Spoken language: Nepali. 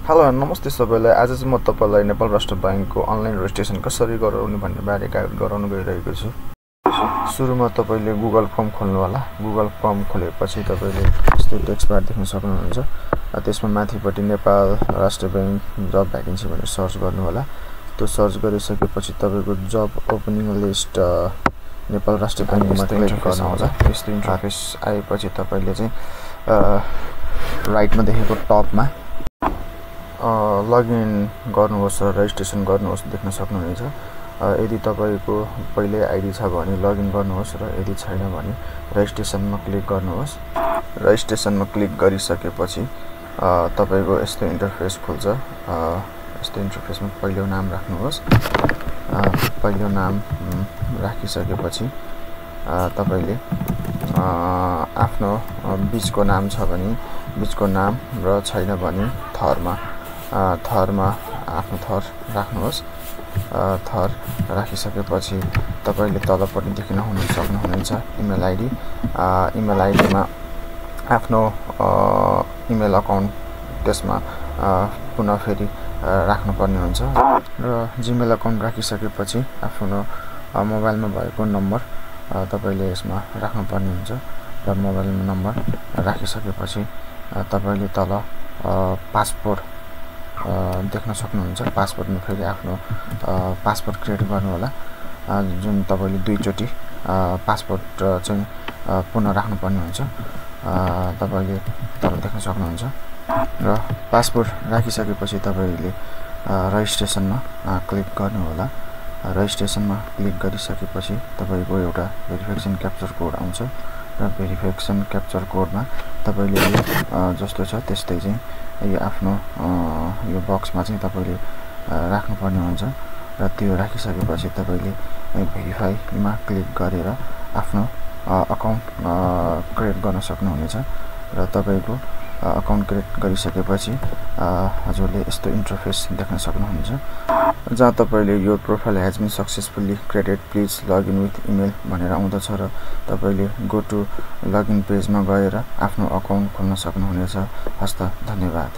हेलो नमस्ते सबैलाई। आज चाहिँ म तपाईलाई नेपाल राष्ट्र बैंकको अनलाइन रेजिस्ट्रेसन कसरी गराउने भन्ने बारे गाइड गराउन गइरहेको छु। सुरुमा तपाईले गुगल फर्म खोल्नु होला। गुगल फर्म खोलेपछि तपाईले यस्तो टेक्स्ट बार देख्न सक्नुहुन्छ। त्यसमा माथिपट्टि नेपाल राष्ट्र बैंक जब भ्याकेन्सी भनेर सर्च गर्नु होला। त्यो सर्च गरिसकेपछि तपाईको जब ओपनिङ लिस्ट नेपाल राष्ट्र बैंकमा क्लिक गर्नु होला। यस्तो इन्टरफेस आएपछि तपाईले चाहिँ राइटमा देखेको टपमा लगइन गर्नुहोस् र रेजिस्ट्रेसन गर्नुहोस् देख्न सक्नुहुनेछ। यदि तपाईको पहिले आइडी छ भने लगइन गर्नुहोस् र यदि छैन भने रेजिस्ट्रेसनमा क्लिक गर्नुहोस्। रेजिस्ट्रेसनमा क्लिक गरिसकेपछि तपाईको यस्तो इन्टरफेस खुल्छ। यस्तो इन्टरफेसमा पहिलो नाम राख्नुहोस्। पहिलो नाम राखिसकेपछि तपाईले आफ्नो बीचको नाम छ भने बीचको नाम र छैन भने थरमा आफ्नो थर राख्नुहोस्। थर राखिसकेपछि तपाईले तलपट्टि देख्न सक्नुहुनेछ इमेल आइडी। इमेल आइडीमा आफ्नो इमेल अकाउन्ट त्यसमा पुनः फेरि राख्नुपर्ने हुन्छ र जीमेल अकाउन्ट राखिसकेपछि आफ्नो मोबाइलमा भएको नम्बर तपाईले यसमा राख्नुपर्ने हुन्छ र मोबाइल नम्बर राखिसकेपछि तपाईले तल पासपोर्ट देख्न सक्नुहुन्छ। पासपोर्टमा फेरि आफ्नो पासपोर्ट क्रिएट गर्नु होला। जुन तपाईले दुईचोटी पासपोर्ट चाहिँ पुनः राख्नुपर्ने हुन्छ। तपाईले तल देख्न सक्नुहुन्छ र पासपोर्ट राखिसकेपछि तपाईले रेजिस्ट्रेसनमा क्लिक गर्नु होला। रेजिस्ट्रेसनमा क्लिक गरिसकेपछि तपाईको एउटा भेरिफिकेसन क्याप्चर कोड आउँछ र भेरिफिकेसन क्याप्चर कोडमा तपाईले जस्तो छ त्यस्तै चाहिँ यो आफ्नो यो बक्समा चाहिँ तपाईले राख्नुपर्ने हुन्छ र त्यो राखिसकेपछि तपाईले भेरिफाईमा क्लिक गरेर आफ्नो अकाउन्ट क्रिएट गर्न सक्नुहुनेछ र तपाईको अकाउन्ट क्रिएट गरिसकेपछि हजुरले यस्तो इन्टरफेस देख्न सक्नुहुन्छ जहाँ तपाईले यो profile has been successfully created please login with email भनेर आउँदछ र तपाईले गो टु लगइन पेजमा गएर आफ्नो अकाउन्ट खोल्न सक्नुहुनेछ। हस्त धन्यवाद।